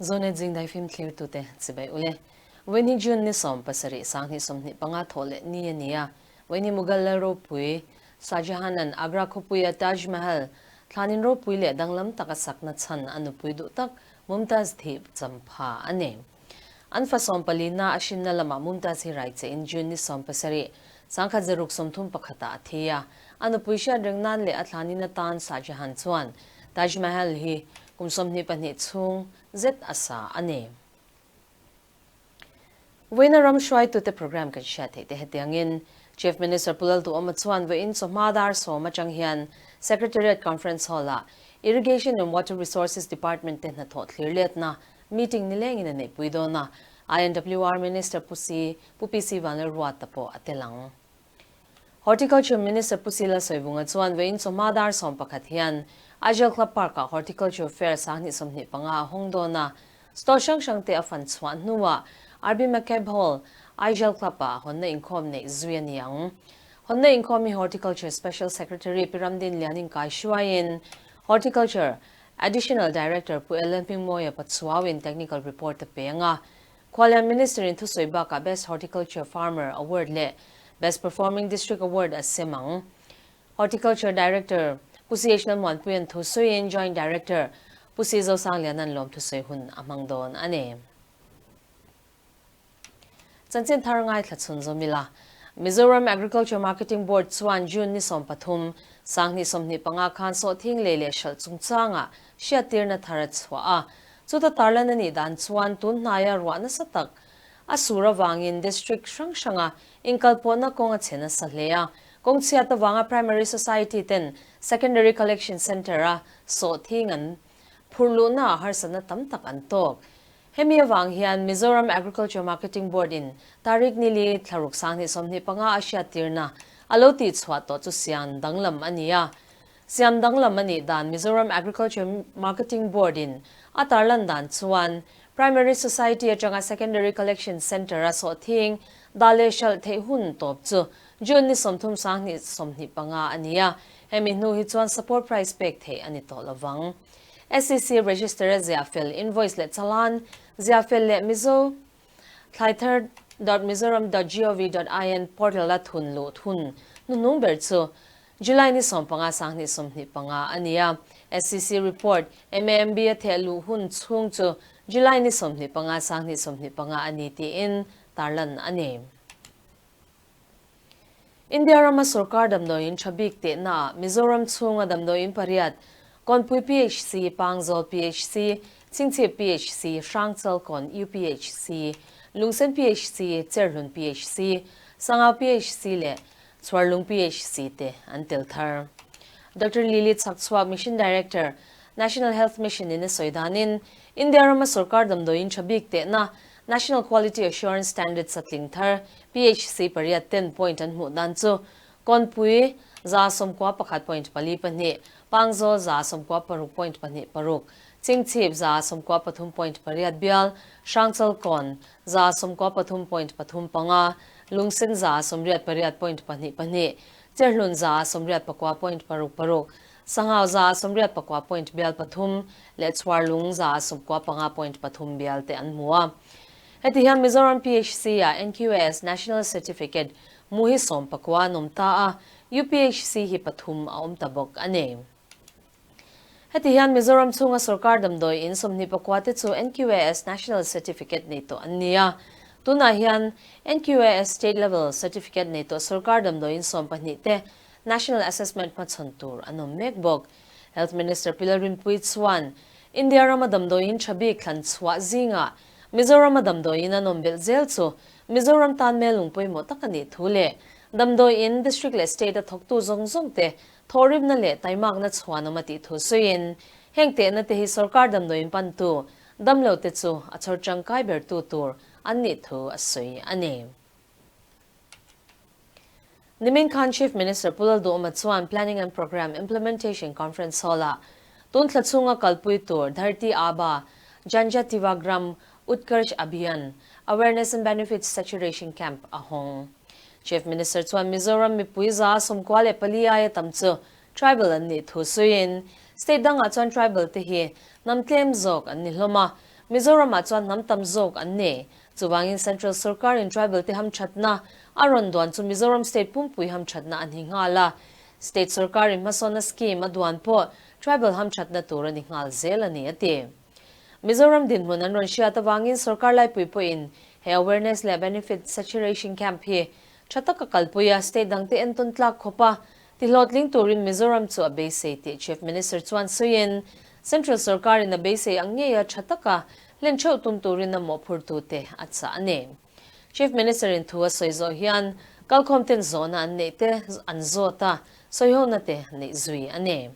Zonet zingdai fim thlirtute chibai ule. Vawiin hi June ni 17 2025 thawh leh ni a ni a. Vawiin hi Mughal lal ropui Shahjahan-a'n Agra khawpuia Taj Mahal thlanin ropui leh danglam taka sakna chhan a nupui duh tak Mumtaz thih champha a ni. An fa sawmpalina a hrinna lamah Mumtaz hi raichein June ni 17, 1631 ah a thi a. A nupui hriat reng nan leh a thlanin atan Shahjahan chuan Taj Mahal hi kum 22 chhung zet a sa a ni. Vawiina ram hruaitute programme kan hriat theih te hetiangin Chief Minister Pu Lalduhawma chuan vawiin chawhma dar sawm atang hian Secretariat Conference Hall-ah Irrigation and Water Resources Department te hnathawh thlir letna meeting nilengin a neihpui dawn a, INWR Minister Pu Si Pu PC Vanlalruata pawh a tel ang. Horticulture Minister Pu Sila Sawivunga chuan vawiin chawhma dar 11 hian Aijal Club Park-ah Horticulture Fair 2025 a hawng dawn a, Stall hrang hrang te a fan chhuah hnuah RB McCabe Hall, Aijal Club-ah hawnna inkhawm neih zui a ni ang. Hawnna inkhawm hi Horticulture Special Secretary Pi Ramdin Lianin kai hruaiin Horticulture Additional Director Pu Ellen Hmingmawia Pachuauin Technical Report a pe ang a. Khualian Minister-in thusawi bakah Best Horticulture Farmer Award leh Best Performing District Award a sem ang. Horticulture Director Pu CH Lalmuanpuia'n thusawiin Joint Director Pu C Zosangliana'n lawm thusawi hun a hmang dawn a ni. Chanchin thar ngaithla chhun zawm ila, Mizoram Agriculture Marketing Board chuan June ni 13, 2025 khan sawhthing lei leh hralh chungchangah hriattirna thar a chhuah a. Chuta tarlan a nih dan chuan tun hnaia ruah nasa tak a sur avangin District hrang hranga inkalpawhna kawng a chhe nasa hle a. Kawng chhiat avanga Primary Society ten Secondary Collection Centre-a sawhthing an phurh luhnaah harsatna tam tak an tawk. Hemi avang hian Mizoram Agriculture Marketing Board in tarik nili thlaruk 2025 a hriattirna a lo tihchhuah tawh chu siam danglam a ni a. Siam danglam a nih dan Mizoram Agriculture Marketing Board in a tarlan dan chuan Primary Society atanga Secondary Collection Centre a sawhthing dah leh hralh theih hun tawp chu June ni 30 2025 a ni a. Hemi hnu hi chuan support price pek theih a ni tawh lovang. SEC register a ziah fel invoice leh chalan ziah fel leh Mizo thlaithar dot mizoram dot gov dot in portal a thun luh thun hnuhnung ber chu July ni 15 2025 a ni a. SEC report MAMB a theh luh hun chhung chu July ni 25 2025 a ni tiin tarlan a ni. India rama sorkar damdawiin tha bik tehnaah Mizoram chhunga damdawiin pariat, Kawnpui PHC, Pangzawl PHC, Chingchhip PHC, Hrangchalkawn UPHC, Lungsen PHC, Cherhlun PHC, Sangau PHC leh Chhuarlung PHC te an tel thar. Doctor Lily Chhakchhuak, Mission Director, National Health Mission in a sawi danin, India rama sorkar damdawiin tha bik tehna National Quality Assurance Standards a tling thar PHC pariat ten point an hmuh dan chu Kawnpui 91.42, Pangzawl 96.26, Chingchhip 93.8 bial, Hrangchalkawn 93.35, Lungsen 98.22, Cherhlun 89.66, Sangau 89 point bial pathum leh Chhuarlung 95.3 bial te an hmu a. Heti hian Mizoram PHC-ah NQAS National Certificate mu hi 19 an awm ta a, UPHC hi pathum a awm ta bawk a ni. Heti hian Mizoram chhunga sorkar damdawi in 29 te chu NQAS National Certificate nei tawh an ni a. Tunah hian NQAS State Level Certificate nei tawh sorkar damdawi in 12 te National Assessment hmachhawn tur an awm mek bawk. Health Minister Pi Lalrinpuii chuan India rama damdawiin tha bik thlan chhuah zingah Mizorama damdawiin an awm belh zel chu Mizoram tan mel lung pawimawh tak a nih thu leh damdawiin district leh state a thawktu zawng zawng te thawhrimna leh taimakna chhuan awm a tih thu sawiin heng tehna te hi sorkar damdawiin pantu damlo te chu a chhawr tangkai bertu tur an nih thu a sawi a ni. Nimin khan Chief Minister Pu Lalduhawma chuan Planning and Programme Implementation Conference Hall-ah tun thla chhunga kalpui tur Dharti Aaba Janjativagram Utkarsh Abhiyan, Awareness and Benefits Saturation Camp a hawng. Chief Minister chuan Mizoram mipui 94 aia tam chu tribal an nih thu sawiin state dangah chuan tribal te hi hnam tlem zawk an ni hlawm a. Mizoramah chuan hnam tam zawk an nei. Chuvangin Central sorkarin tribal te hamthatna a rawn duan chu Mizoram state pumpui hamthatna a ni nghal a. State sorkarin hmasawnna scheme a duan pawh tribal hamthatna tur a ni nghal zel a ni, a ti. Mizoram dinhmun an rawn hriat avangin sorkar laipui pawhin he awareness leh benefit saturation camp hi tha taka kalpui a, state dangte entawn tlak khawp a tihlawhtling turin Mizoram chu a beisei tih Chief Minister chuan sawiin Central sorkarin a beisei ang ngeia tha taka hlen theuh tum turin a mawhphurtute a chah a ni. Chief Minister-in thu a sawi zawh hian kalkhawmten zawhna an neih te an zawt a, sawihona te neih zui a ni.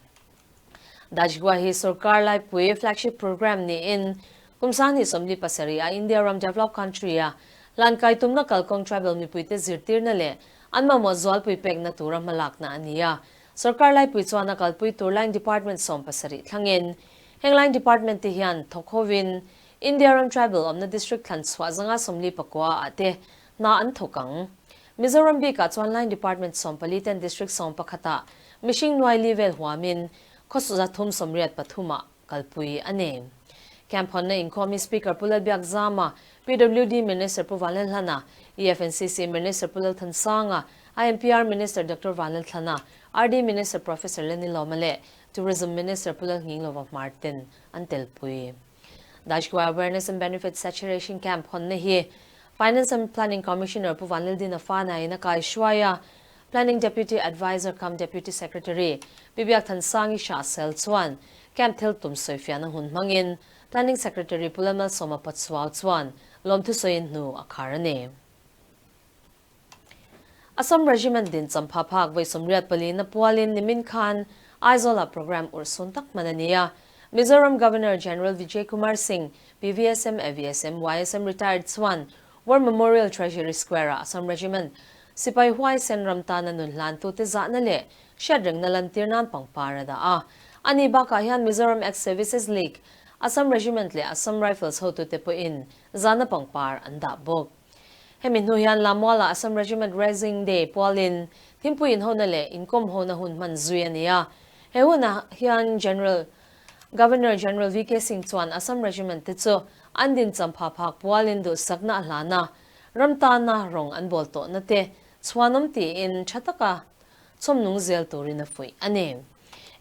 Dajgua hi sorkar laipui flagship programme niin kum 2027 a India ram developed country a hlankai tumna kalkawng tribal mipuite zirtirna leh an mamawh zualpui pekna tura hmalakna a ni a. Sorkar laipui chuan a kalpui tur line department 70 thlangin heng line department te hian thawk hovin India ram tribal awmna district thlan chhuah 149 ah te hna an thawk ang. Mizoram bikah chuan line department 14 ten district 11 ah mihring nuai li vel huamin khaw 383 ah kalpui a ni. Camp hawnna inkhawm hi Speaker Pu Lalbiakzama, PWD Minister Pu Vanlalhlana, EFNCC Minister Pu Lalthansanga, IMPR Minister Doctor Vanlalthlana, RD Minister Professor Lenny Lawma leh Tourism Minister Pu Lalnginglova Hmar ten an telpui. Dajgua Awareness and Benefit Saturation Camp hawnna hi Finance and Planning Commissioner Pu Vanlildina Fana in a kai hruai a, Planning Deputy Adviser cum Deputy Secretary Pi Biakthansangi Shahsel chuan camp thil tum sawifiahna hun hmangin Planning Secretary Pu Lalmalsawma Pachuau chuan lawmthu sawiin hnu a khar a ni. Assam Regiment din champha phak vawi 84 na pualin nimin khan Aizawlah programme urhsun tak hman a ni a. Mizoram Governor General Vijay Kumar Singh, PVSM, AVSM, YSM Retired chuan War Memorial Treasury Square-ah Assam Regiment sipai huaisen ram tana nun hlantute zahna leh hriatrengna lantir nan pangpar a dah a. Ani bakah hian Mizoram Ex-Services League, Assam Regiment leh Assam Rifles hotute pawhin zahna pangpar an dah bawk. Hemi hnu hian Lamuala Assam Regiment Raising Day pualin thingpui inhona leh inkawmhona hun hman zui a ni a. He hunah hian General Governor General VK Singh chuan Assam Regiment te chu an din champha phak pualin duhsakna a hlan a, ram tana rawng an bawl tawhna te chhuanawm tiin tha taka chhawmnung zel turin a fuih a ni.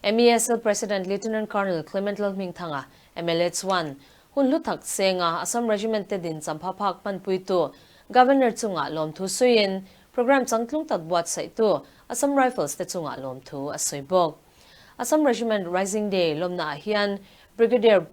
MESL President Lieutenant Colonel Clement Lalhmingthanga, mla chuan Hun hlu tak senga Assam Regiment te din champha phak hmanpuitu Governor chungah lawmthu suiin programme changtlung tak buatsaihtu Assam Rifles te chungah lawmthu a sawi bawk. Assam Regiment Rising Day lawmnaah hian Brigadier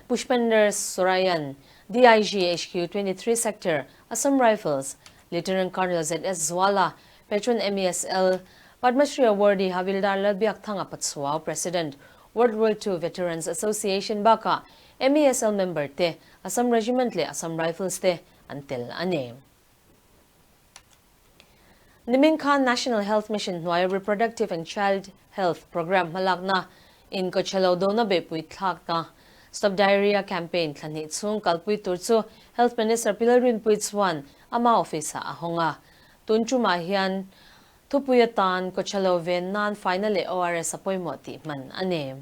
Pushpender Sorayan, DIG HQ 23 Sector, Assam Rifles, Lieutenant Colonel ZS Zuala, Patron MESL, Padma Shri Awardee Havildar Lalbiakthanga Pachuau, President, World War Two Veterans Association bakah MESL member te, Assam Regiment leh Assam Rifles te an tel a ni. Nimin khan National Health Mission hnuaia Reproductive and Child Health Programme hmalakna in kawchhelo dona beihpui thlakna Stop Diarrhea Campaign thla hnih chhung kalpui tur chu Health Minister Pi Lalrinpuii chuan ama office-ah a hawng a. Tun tumah hian Thupui atan kawchhelo ven nan faina leh ORS a pawimawh tih hman a ni.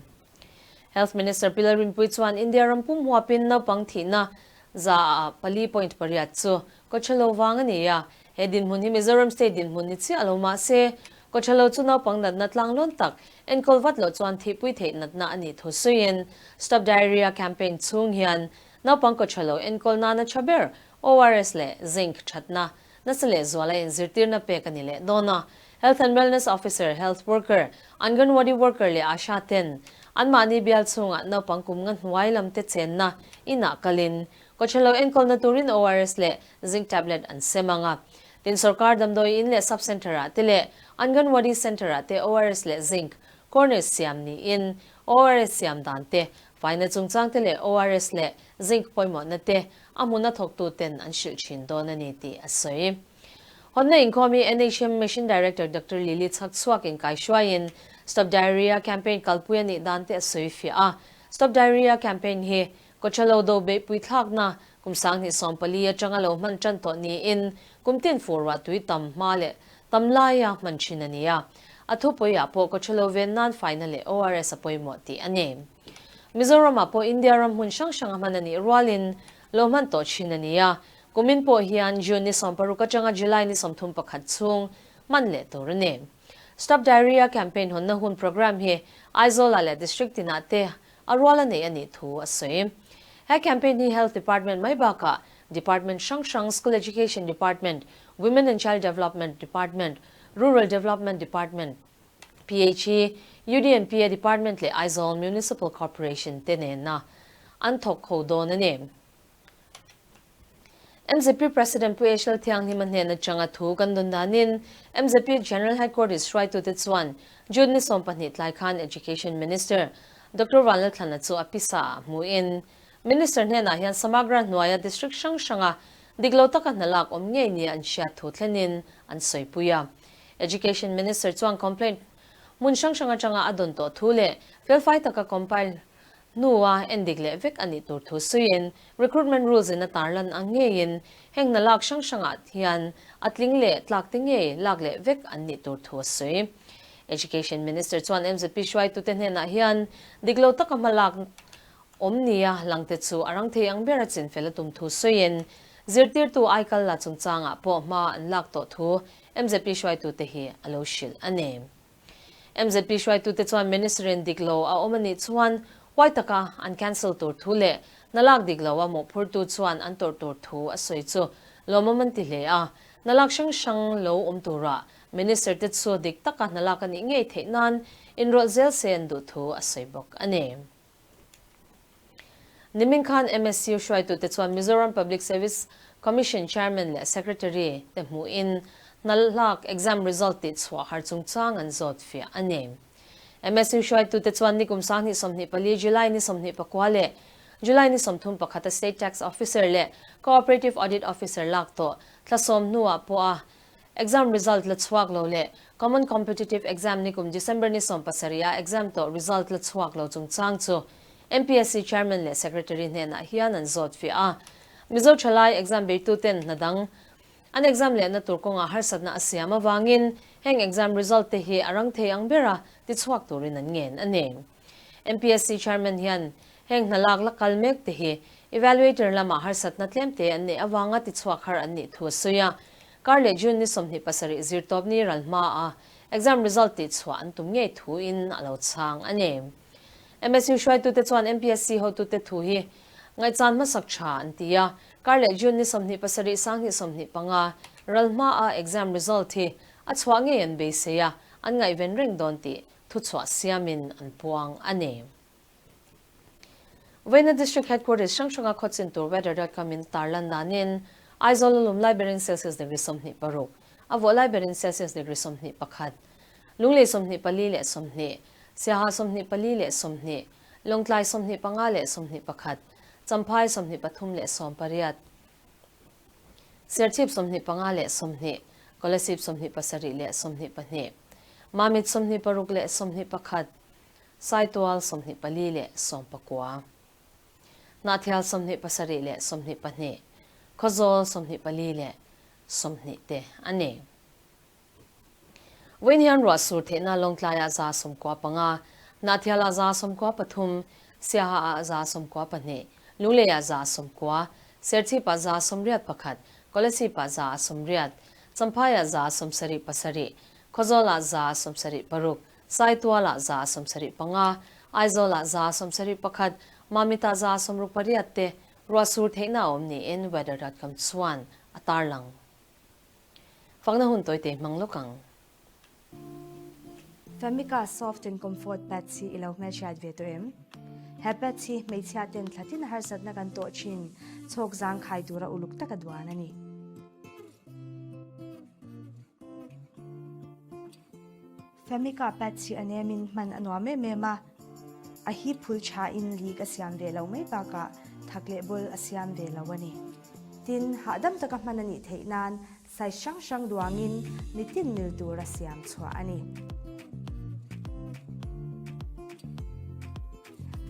Health Minister Pi Lalrinpuii chuan India ram pum huapin naupang thihna 4.8% chu kawchhelo vang a ni a, he dinhmun hi Mizoram state dinhmun ni chiah lo mah se, kawchhelo chu naupang natna tlanglawn tak enkawl vat loh chuan thihpui theih natna a nih thu sawiin Stop Diarrhea campaign chhung hian naupang kawchhelo enkawl nana tha ber ORS leh Zinc thatna Nasa leh zuala inzirtirna pek a ni leh dawn a. Health and Wellness Officer, Health Worker, Anganwadi Worker leh Asha ten anmahni bial chhungah naupang kum nga hnuai lam te chenna inah kalin kawchhelo enkawlna turin ORS leh Zinc Tablet an sem ang a. Tin, sorkar damdawi in leh Sub Centre ah te leh Anganwadi Centre ah te ORS leh Zinc Corners siam niin ORS siam dan te, faina chungchang te leh ORS leh Zinc pawimawhna te a hmuna thawktu ten an hrilh thin dawn a ni tih a sawi. Hawnna inkhawm hi NHM Mission Director Doctor Lily Chhakchhuak in kaihruaiin Stop Diarrhea Campaign kalpui a nih dan te a sawi fiah a. Stop Diarrhea Campaign hi Kawchalo do beihpui thlakna kum 2014 atanga lo hman tan tawh niin kum tin fur ruah tui tam hma leh tam laia hman thin a ni a. A thupuiah pawh Kawchalo ven nan faina leh ORS a pawimawh tih a ni. Mizoramah pawh India ram hmun hrang hranga hman a nih rualin lo hman tawh thin a ni a, kumin pawh hian June ni 16 atanga July ni 31 chhung hman leh tur a ni. Stop Diarrhea Campaign hawnna hun programme hi Aizawlah leh District tinah te a rual a nei a nih thu a sawi. He campaign hi Health Department mai bakah Department hrang hrang School Education Department, Women and Child Development Department, Rural Development Department, PHE, UDNPA Department leh Aizawl Municipal Corporation te nena an thawk ho dawn a ni. Mzp President Pu Eshel Thianghlima hnen atanga thu kan dawn danin mzp General Headquarters hruaitute chuan June ni 12 tlai khan Education Minister Doctor Vanlalthlana chu a pisa ah hmuin Minister hnenah hian Samagra hnuaia district hrang hranga dik lo taka hna lak awm ngei nia an hriat thu thlenin an sawipui a. Education Minister chuan complaint hmun hrang hrang atanga a dawn tawh thu leh felfai taka compile hnua endik leh vek a nih tur thu suiin recruitment rules in a tarlan ang ngeiin heng hna lak hrang hrangah hian a tling leh tlak te ngei lak leh vek an nih tur thu a sawi. Education Minister chuan mzp hruaitute hnenah hian dik lo taka hma lak Awm nia, langte chu a rang thei ang ber a chinfel a tum thu sawiin zirtirtu aikal la chungchangah pawh hma an lak tawh thu mzp hruaitute hi a lo hrilh a ni. Mzp hruaitute chuan Minister-in dik lo a awm a nih chuan huai taka an cancel tur thu leh hna lak dik lo a mawhphurtu chuan an tawrh tur thu a sawi chu lawmawm an ti hle a, hna lak hrang hrang lo awm tura Minister te chu dik taka hna lak a nih ngei theih nan inrawlh zel se an duh thu a sawi bawk a ni. Nimin khan MSU hruaitute chuan Mizoram Public Service Commission Chairman leh Secretary te hmuhin hnalhlak exam result tih chhuah har chungchang an zawt fiah a ni. MSU hruaitute chuan nikum 2024 July ni 24 leh July ni 31 a State Tax Officer leh Cooperative Audit Officer lak tawh thla sawm hnuah pawh a Exam result la chhuak lo leh Common Competitive Exam nikum December ni 17 a exam tawh result la chhuak lo chungchang chu MPSC Chairman leh Secretary hnenah hian an zawt fiah a. Mizo thalai exam beituten hna dang an exam lehna tur kawngah harsatna a siam avangin heng exam result te hi a rang thei ang bera tichhuak turin an ngen a ni. MPSC Chairman hian heng hna lak la kal mek te hi evaluator lamah harsatna tlem te an neih avanga tichhuak har an nih thu a sawi a. Kar leh June ni 27 zirtawp ni ral hma a exam result tih chhuah an tum ngei thu in a lo chhang a ni. MSU hruaitute chuan MPSC hotute thu hi ngaihchan hmasak tha an ti a, kar leh June ni 27 2025 ral hma a exam result hi a chhuah ngei an beisei a, an ngaihven reng dawn tih thuchhuah siamin an puang a ni. Vawiina District Headquarters hrang hranga khawchin tur weather dot com in tarlan danin Aizawl a lum lai berin Celsius degree 26, a vawh lai berin Celsius degree 21, Lunglei 24 leh 20, Siaha 24 leh 20, Lawngtlai 25 leh 21, Champhai 23 leh 18, Serchhip 25 leh 20, Kolasib 27 leh 22, Mamit 26 leh 21, Saitual 24 leh 19, Hnahthial 27 leh 22, Khawzawl 24 leh 20 te a ni. Vawiin hian ruah sur theihna Lawngtlaiah 95, Hnahthialah 93, Siahaah 92, Lungleiah 90, Serchhipah 81, Kolasibah 80, Champhaiah 77, Khawzawlah 76, Saitualah 75, Aizawlah 71, Mamitah 68 te ruah sur theihna a awm niin weather.com chuan a tarlang. Fakna hun tawite hmang lawk ang. Famica Soft and Comfort Pads hi i lo hmelhriat ve tawh em? He pads hi hmeichhia ten thlatin harsatna kan tawh thin chhawk zangkhai tura uluk taka duan a ni. Famica pads hi a nemin hman a nuam em em a, a hip phul thain leak a siam ve lo mai bakah thak leh bul a siam ve lo a ni. Tin, hahdam taka hman a nih theih nan size hrang hrang duangin mitin mil tura siam chhuah a ni.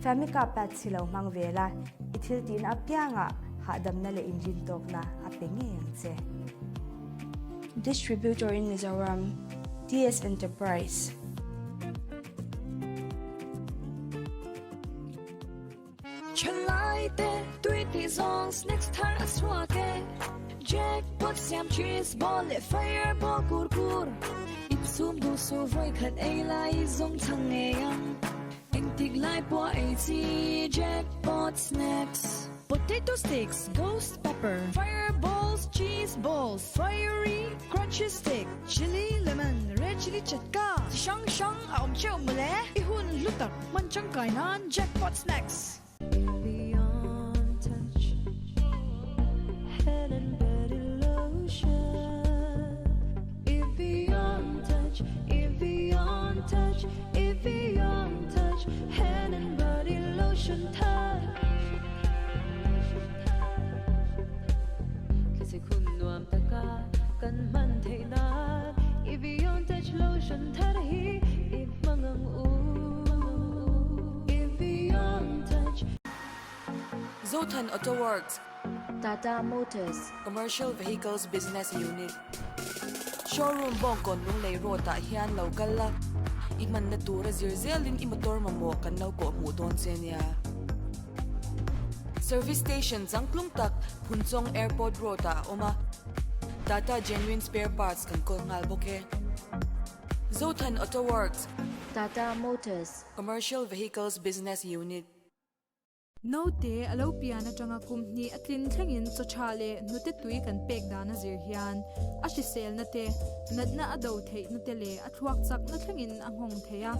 Famica pads hi lo hmang ve la, i thil tihna apiangah hahdamna leh inrintawkna a pe ngei ang che. Distributor in Mizoram, TS Enterprise. Ei te tui tih zawng snacks thar a chhuak e. Jackpot siam cheese ball leh fire ball kur kur. Insum duh suh vawi khat ei lai zawng chhang ngei ang. Engtik lai pawh ei chi Jackpot snacks. Potato sticks, ghost pepper, fire balls, cheese balls, fiery crunchy stick, chilli lemon, red chilli chatka, chi hrang hrang a awm teuh mawle. I hun hlu tak hman tangkai nan Jackpot Snacks. Zothan Auto Works, Tata Motors, Commercial Vehicles Business Unit, Showroom Bawngkawn Lunglei Road ah hian lo kal la, i hmanna tura zir zelin i motor mamawh kan lo kawh hmuh dawn che nia. Service Station changtlung tak Phunchawng Airport Road ah a awm a, Tata Genuine Spare Parts kan kawl nghal bawk e. Zothan Auto Works, Tata Motors, Commercial Vehicles Business Unit. Naute a lo pian atanga kum hnih a tlin thlengin chaw tha leh hnute tui kan pek dan a zir hian a hriselna te, natna a do theihna te leh a thluak chakna thlengin a nghawng thei a.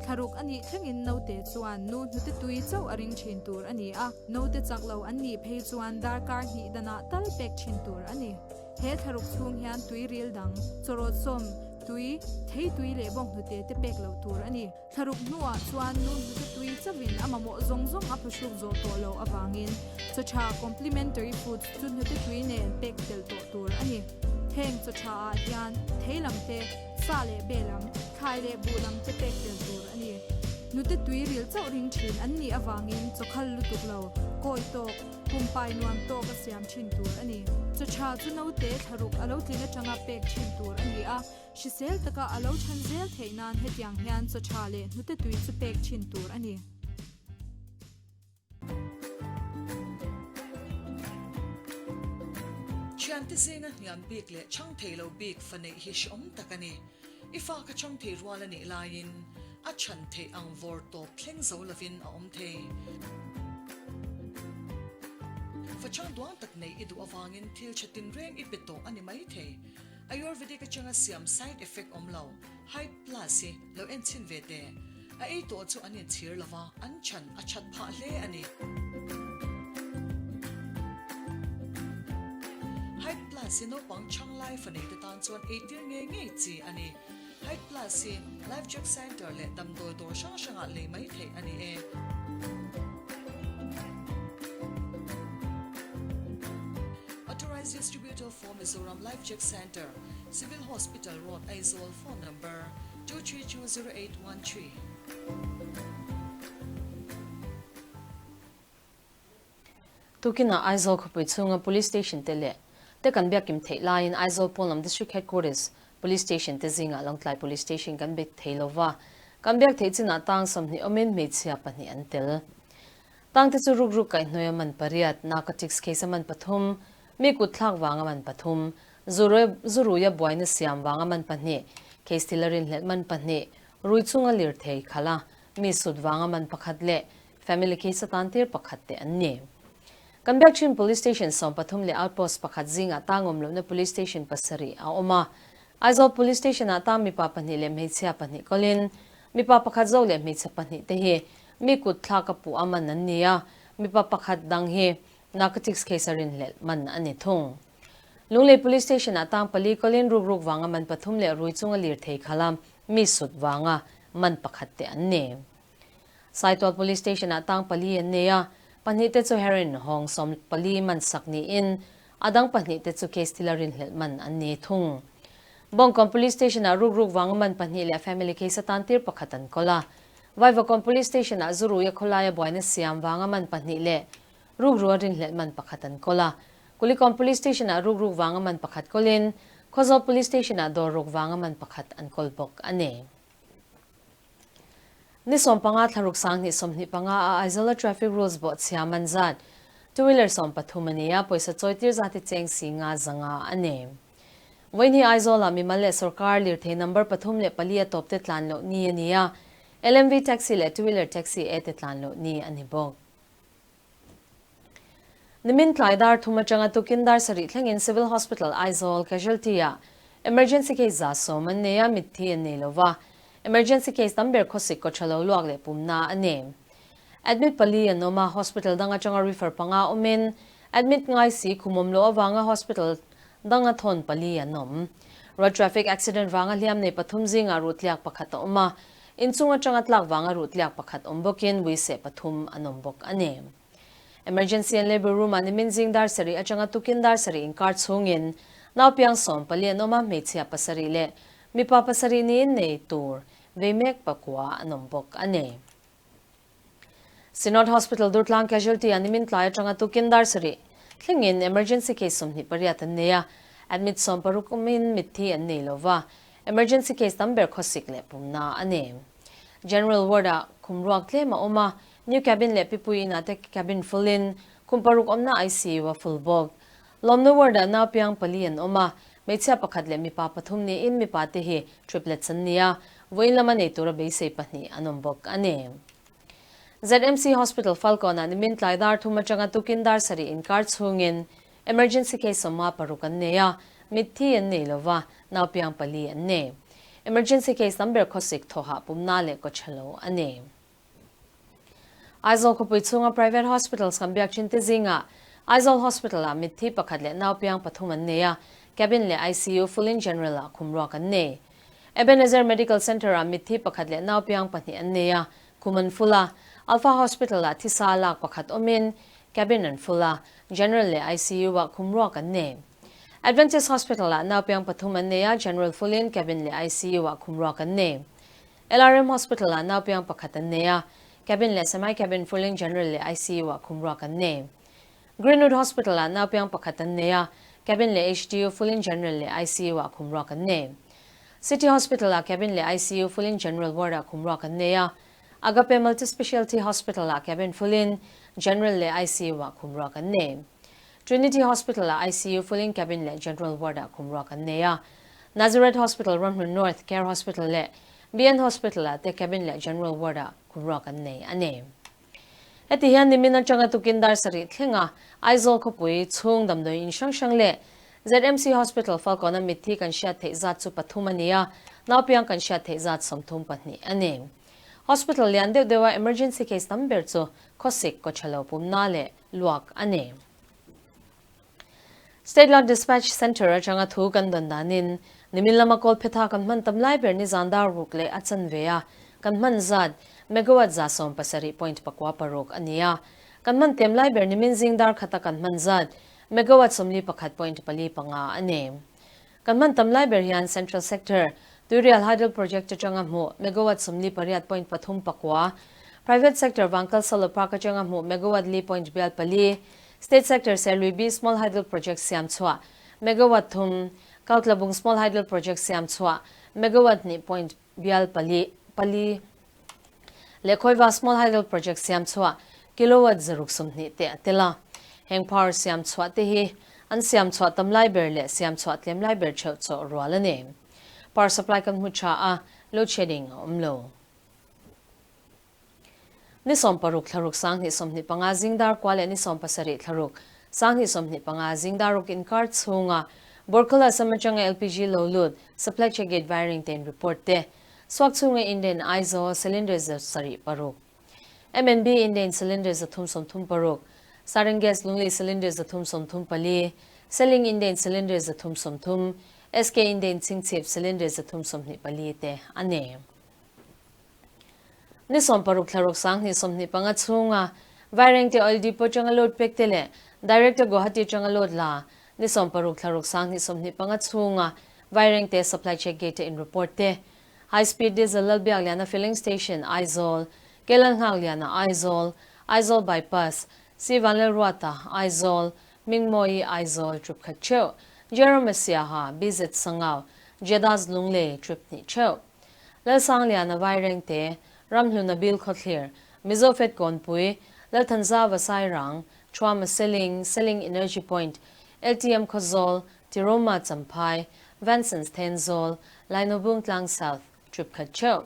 Thlaruk a nih thlengin naute chuan nu hnute tui chauh a ring thin tur a ni a, naute chak lo an nih phei chuan darkar hnih danah tal pek thin tur a ni. He thlaruk chhung hian tui ril dang, chawrawt sawm, tui, thei tui leh bawnghnute te pek loh tur a ni. Thlaruk hnuah chuan nu hnute tui chauhin a mamawh zawng zawng a phuhruk zawh tawh loh avangin chaw tha complementary foods chu hnute tui nen pek tel tawh tur a ni. Heng chaw tha ah hian thei lam te, sa leh be lam, thlai leh buh lam te pek tel tur a ni. Hnute tui ril chauh ring thin an nih avangin chaw khal lutuk lo, kawi tawk, pumpai nuam tawk a siam thin tur a ni. Chaw tha chu naute thlaruk a lo tlin atanga pek thin tur a ni a. Hrisel taka a lo chhan zel theih nan hetiang hian chaw tha leh hnute tui chu pek thin tur a ni. Thiante zinga hniam bik leh chhang thei lo bik fa neih hi hrehawm tak a ni. I fa kha chhang thei rual a nih laiin a chhan theih ang vawr tawp thleng zo lovin a awm thei. Fa chhang duang tak neih i duh avangin thil tha tinreng i pe tawh a ni maithei. Ayurvedic atanga siam side effect awm lo, Hype Plus hi lo en chhin ve teh. A ei tawh chu an inchhir lo va, an chhan a that phah hle a ni. Hype Plus hi naupang chhang lai faneite tan chuan eitir ngei ngei chi a ni. Hype Plus hi Life Drug Centre leh damdawi dawr hrang hrangah lei mai theih a ni e. Authorized Distributor for Mizoram Life Check Centre, Civil Hospital Road, Aizawl, Phone Number, 2320813. Tukinah Aizawl khawpui chhunga Police Station te leh te kan biakkim theih laiin Aizawl Pawnlam District Headquarters Police Station te zingah Lawngtlai Police Station kan be thei lova, kan biak theih chinah tang 20 awmin hmeichhia pahnih an tel. Tangte chu rukruk kaihhnawih a man pariat, narcotics case a man pathum, mi kutthlak vang a man pathum, zuruia buaina siam vang a man pahnih, case thil a rinhlelh man pahnih, rui chunga lirthei khalh a mi sut vang a man pakhat leh family case a tantir pakhat te an ni. Kan biak thin Police Station 13 leh Outpost pakhat zingah tang awm lohna Police Station pasarih a awm a. Aizawl Police Station ah tang mipa pahnih leh hmeichhia pahnih kawlin mipa pakhat zo leh hmeichhe pahnih te hi Mi kut thlak a puh a man an ni a, mipa pakhat dang hi narcotics case a rinhlelh man a ni thung. Lunglei Police Station ah tang pali kawlin rukruk vanga man pathum leh rui chunga lirthei khala mi sut vanga man pakhat te an ni. Saitual Police Station ah tang pali an nei a, pahnih te chu heroin hawng 14 man sak niin a dang pahnih te chu case thila rinhlelh man an ni thung. Bawngkawn Police Station ah rukruk vanga man pahnih leh family case atan tir pakhat an kawl a, Vaivakawn Police Station ah Zuruia khawlaia buaina siam vanga man pahnih leh rukrua rinhlelh man pakhat an kawl a. Kulikawn Police Station ah rukruk vanga man pakhat kawlin Khawzawl Police Station ah dawr ruk vanga man pakhat an kawl bawk a ni. Ni 15 thlaruk 2025 a Aizawl-a traffic rules bawhchhia man zat two wheeler 13 a ni a, pawisa chawi tir zat hi cheng 500 500 a ni. Vawiin hi Aizawl-ah mimal leh sorkar lirthei number pathum leh pali a tawp te tlan loh ni a ni a, LMV taxi leh two wheeler taxi e te tlan loh ni a ni bawk. Nimin tlai dar thum atanga tukin dar sarih thlengin Civil Hospital Aizawl Casualty-ah emergency case 110 an nei a, mitthi an nei lova. Emergency case tam ber khawsik kaw tha lo luak leh pumna a ni. Admit pali an awm a, hospital dang atanga refer panga awmin admit ngai si khumawm loh avanga hospital danga thawn pali an awm. Road traffic accident vanga hliam nei pathum zingah ruhtliak pakhat a awm a, Inchung atanga tlak vanga ruhtliak pakhat awm bawkin uiseh pathum an awm bawk a ni. Emergency and Labour Room ah nimin zing dar sarih atanga tukin dar sarih inkar chhungin naupiang 14 an awm a, hmeichhia pasarih leh mipa pasarih niin nei tur vei mek pakua an awm bawk a ni. Synod Hospital Durtlang Casualty ah nimin tlai atanga tukin dar sarih thlengin emergency case 28 an nei a, admit 16 awmin mitthi an nei lova, emergency case tam ber khawsik leh pumna a ni. General ward ah khum ruak tlem a awm a, new cabin leh pipui inah te cabin full in khum paruk awmna ICU a full bawk. Lawmna ward ah naupiang pali an awm a, hmeichhia pakhat leh mipa pathum niin mipa te hi triplets an ni a, vawiin lama nei tura beisei pahnih an awm bawk a ni. ZMC Hospital Falkawn ah nimin tlai dar thum atanga tukin dar sarih inkar chhungin emergency case 56 an nei a, mitthi an nei lova, naupiang pali an nei. Emergency case tam ber khawsik thawhah pumna leh kawchhalo a ni. Aizawl khawpui chhunga private hospitals kan biak thin te zingah Aizawl Hospital ah mitthi pakhat leh naupiang pathum an nei a, cabin leh ICU full in general ah khum ruak an nei. Ebenezer Medical Centre ah mitthi pakhat leh naupiang pahnih an nei a, khum an full a. Alpha Hospital ah thisa lak pakhat awmin cabin an full a, general leh ICU ah khum ruak an nei. Adventist Hospital ah naupiang pathum an nei a, general full in cabin leh ICU ah khum ruak an nei. LRM Hospital ah naupiang pakhat an nei a, cabin leh semi cabin fulling general leh ICU ah khum ruak an nei. Greenwood Hospital ah naupiang pakhat an nei a, cabin leh HDU fulling general leh ICU ah khum ruak an nei. City Hospital ah cabin leh ICU fulling general ward ah khum ruak an nei a, Agape Multi-Specialty Hospital ah cabin fulling general leh ICU ah khum ruak an nei. Trinity Hospital ah ICU fulling cabin leh general ward ah khum ruak an nei a, Nazareth Hospital Ramhlun North Care Hospital leh BN Hospital ah te cabin leh general ward ah khum ruak an nei a ni. Heti hian nimin atanga tukin dar sarih thlenga Aizawl khawpui chhung damdawi in hrang hrang leh ZMC Hospital Falkawn-a mitthi kan hriat theih zat chu pathum a ni a, naupiang kan hriat theih zat 32 a ni. Hospital lian deuh deuha emergency case tam ber chu khawsik, kawthalo pumna leh luak a ni. State Load Dispatch Centre atanga thu kan dawn danin nimin lama kawl phetha kan hman tam lai ber ni zan dar ruk leh a chanve a, kan hman zat megawatt 17.96 a ni a. Kan hman tlem lai ber nimin zing dar khata kan hman zat megawatt 41.45 a ni. Kan hman tam lai ber hian Central Sector, Tuirial Hydel Project atanga hmuh megawatt 48.39, Private Sector Vangkal Solar Park atanga hmuh megawatt li point bial pali, State Sector Serlui B Small Hydel Project siam chhuah megawatt thum, Kautlabung Small Hydel Project siam chhuah megawatt hnih point bial pali pali leh Khawiva Small Hydel Project siam chhuah kilowatt 120 te a tel a. Heng power siam chhuah te hi an siam chhuah tam lai ber leh siam chhuah tlem lai ber theuh chawh rual a ni. Power supply kan hmu tha a, load shedding a awm lo. Ni 16 thlaruk 2025 zing dar kua leh ni 17 thlaruk 2025 zing dar ruk inkar chhunga Borkhala Assam atanga LPG lo lut supply check gate wiring ten report te suak chhunga Indian Aizawl cylinder 176 MNB Indian cylinder 336 Saring Gas Lunglei cylinder 334 Selling Indian cylinder 330 SK Indian Chingchhip cylinder 324 te a ni. Ni 16 thlaruk 2025 chhunga Vairengte Oil Depot atanga load pek te leh Director Guwahati atanga load la ni 16 thlaruk 2025 chhunga Vairengte Supply Check Gate in report te High Speed Diesel Lalbiakliana Filling Station Aizawl, Kelalnghakliana Aizawl, Aizawl Bypass, C Vanlalruata Aizawl, Mingmawi Aizawl trip khat theuh, Jerome Siaha BZ Sangau, Jedaz Lunglei trip hnih theuh. Lalsangliana Vairengte, Ramhluna Bilkhawthlir, Mizofed Kawnpui, Lalthanzava Sairang, Thuama Seling, Seling Energy Point, LTM Khawzawl, Tiroma Champhai, Vansons Thenzawl, Lainobung Tlang South, trip khat theuh.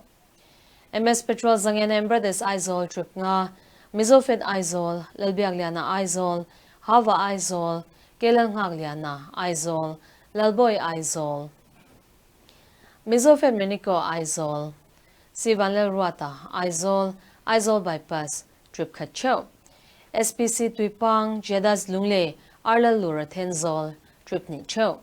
MS Petrol Zangen and Brothers Aizawl trip nga, Mizofed Aizawl, Lalbiakliana Aizawl, Hava Aizawl, Kelalnghakliana Aizawl, Lalbawi Aizawl, Mizofed Minico Aizawl, Sivanlalruata Aizawl, Aizawl Bypass, trip khat theuh. SPC Tuipang, Jedas Lunglei, Arlal Lura Thenzawl, trip hnih theuh.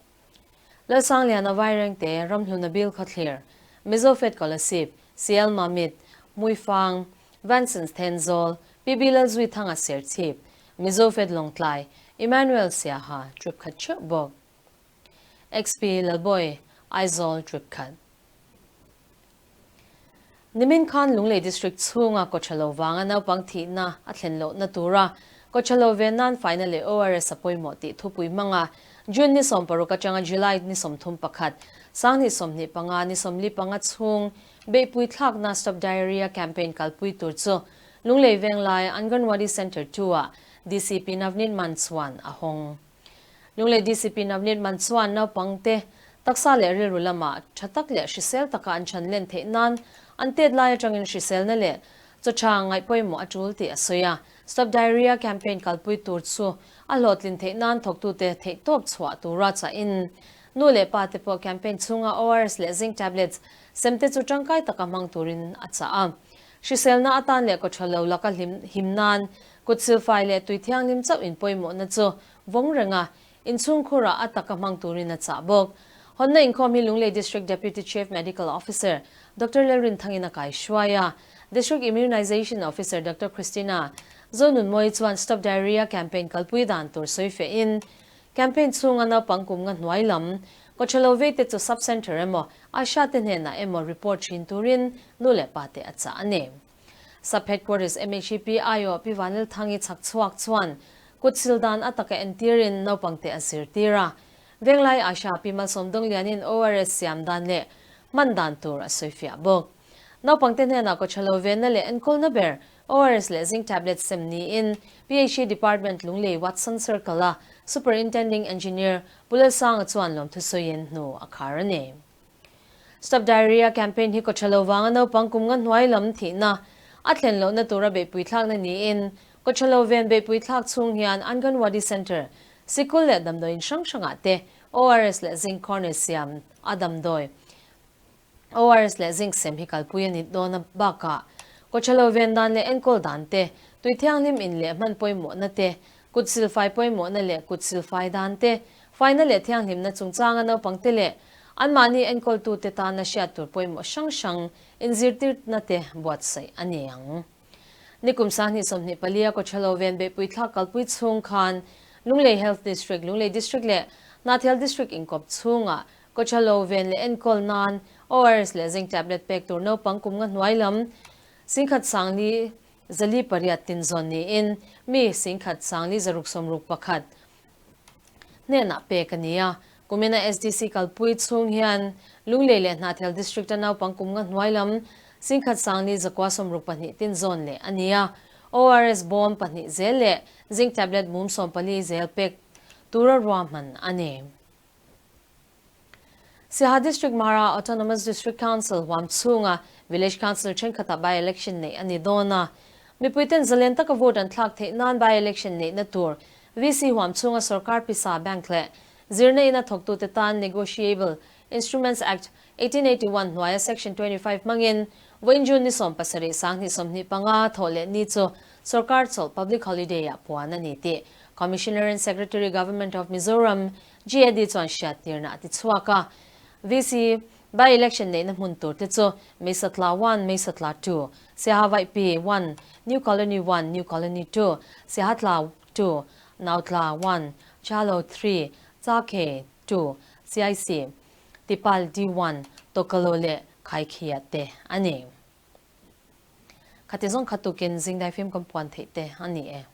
Lalsangliana Vairengte, Ramhluna Bilkhawthlir, Mizofed Kolasib, CL Mamit, Muifang, Vansons Thenzawl, PB Lalzuithanga Serchhip, Mizofed Lawngtlai, Emmanuel Siaha, trip khat theuh bawk. XP Lalbawi, Aizawl, trip khat. Nimin khan Lunglei District chhunga Kawthalo vanga naupang thihna a thlen lohna tura Kawthalo ven nan faina leh ORS a pawimawh tih thupui hmanga June ni 16 atanga July ni 31, 2025 ni 45 chhung beihpui thlakna Stop Diarrhea Campaign kalpui tur chu Lunglei Venglai Anganwadi Centre 2-ah DCP Navneet Mann chuan a hawng. Lunglei DCP Navneet Mann chuan naupangte taksa leh rilru lamah tha tak leh hrisel taka an chhan len theih nan an tet lai atangin hriselna leh chaw tha ngaih pawimawh a tul tih a sawi a. Stop Diarrhea Campaign kalpui tur chu a hlawhtlin theih nan thawktute theihtawp chhuah tura chahin nu leh pa te pawh campaign chhunga ORS leh zinc tablets semte chu tangkai taka hmang turin a chah a. Hriselna atan leh kawthalo laka hlim him nan Kut silfai leh tui thianghlim chauh in pawimawhna chu vawng reng a, inchhungkhurah a taka hmang turin a chah bawk. Hawnna inkhawm hi Lunglei District Deputy Chief Medical Officer Doctor Lalrinthangin a kaihruai a, District Immunisation Officer Doctor Christina Zonunmawii chuan Stop Diarrhea Campaign kalpui dan tur sawi fehin, campaign chhunga naupang kum nga hnuai lam kawthalo vei te chu sub-centre emaw Asha te hnenah emaw report thin turin nu leh pa te a chah a ni. Sub Headquarters MHEP aiawh Pi Vanlalthangi chhak chhuak chuan kut sil dan a taka entirin naupangte a zirtir a. Venglai Asha Pi Malsawmdawnglianin ORS siam dan leh hman dan tur a sawifiah bawk. Naupangte hnenah kawthalo venna leh enkawlna ber ORS leh zinc tablets sem niin PHE Department Lunglei Watson Circle-a Superintending Engineer Pu Lalsanga chuan lawmthu sawiin hnu a khar a ni. Stop Diarrhea Campaign hi kawthalo vanga naupang kum nga hnuai lam thihna a thlen lohna tura beihpui thlakna niin kawthalo ven beihpui thlak chhung hian Anganwadi Centre, sikul leh damdawiin hrang hrangah te ORS leh Zinc Corner siam a damdawi ORS leh Zinc sem hi kalpui a ni dawn a bakah kawthalo ven dan leh enkawl dan te, tui thianghlim in leh hman pawimawhna te, kut silfai pawimawhna leh kut silfai dan te, Faina leh thianghlimna chungchanga naupangte leh anmahni enkawltute tana hriat tur pawimawh hrang hrang inzirtirna te buatsaih a ni ang. Nikum 2024 a Kawthalo ven beihpui thlak kalpui chhung khan Lunglei Health District, Lunglei District leh Hnahthial District inkawp chhungah Kawthalo ven leh enkawl nan ORS leh zinc tablet pek tur naupang kum nga hnuai lam 10,000 408 tin zawn niin mi 10,661 hnenah pek a ni a. Kumina SDC kalpui chhung hian Lunglei leh Hnahthial District-a naupang kum nga hnuai lam 10,162 tin zawn leh a ni a. ORS bawm pahnih zel leh zinc tablet mum 14 zel pek tura ruahman a ni. Siaha District Mara Autonomous District Council huam chhunga Village Council thenkhatah by-election neih a ni dawn a. Mipuiten zalen taka vote an thlak theih nan by-election neihna tur VC huam chhunga sorkar pisa bank leh zirna ina thawktute tan Negotiable Instruments Act 1881 hnuaia Section 25 hmangin vawiin June ni 17 2025 thawh leh ni chu sorkar chawlh public holiday ah puan a ni tih Commissioner and Secretary Government of Mizoram GAD chuan hriattirna a ti chhuak a. VC by-election neihna hmun tur te chu Meisatla 1, Meisatla 2, Siaha Vaihpi 1, New Colony 1, New Colony 2, Siahatla 2, Nautla 1, Chalo 3, Chakhe 2, CIC, Tipal D1, Tokalo leh Khaikhia te a ni. Khati zawng kha tukin zingdai fim kan puan theih te a ni e.